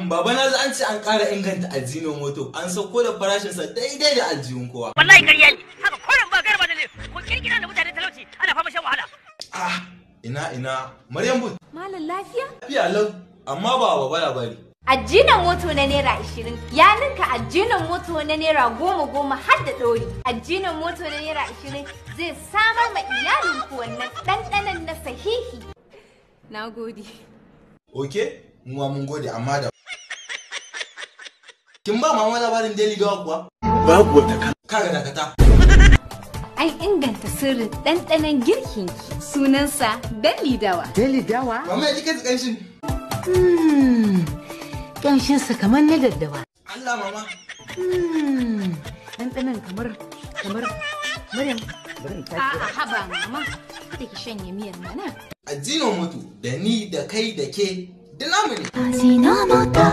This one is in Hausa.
Baba na an ce an ƙara inganta Ajinomoto, an sauko da farashinsa daidai da aljihun kowa. Wallahi ƙarya ne, haka koren ba garba da ne, ko kirkira da mutane talauci ana fama shan wahala. Ah, ina ina, Maryam Booth. Malam lafiya? Lafiya lau, amma ba baba labari. Ajinomoto na ₦20 ya ninka Ajinomoto na ₦10 har da ɗori. Ajinomoto na ₦20 zai samar ma iyalinku wannan ɗanɗanon na sahihi. Na gode. Ok, mu mun gode amma da. Kin ba mama labarin Daily Dawa kuwa? Babu wata kala. Kaga dakata. An inganta sirrin ɗanɗanon girkinki. Sunansa Daily Dawa. Daily Dawa? Mama ya kika ji ƙanshin? Ƙanshinsa kamar na daddawa. Allah mama. Ɗanɗanon kamar Maryam. Bari in tashi. A'a haba mama, kada ki shanye miyar mana. Ajinomoto da ni da kai da ke da namu ne. Ajinomoto.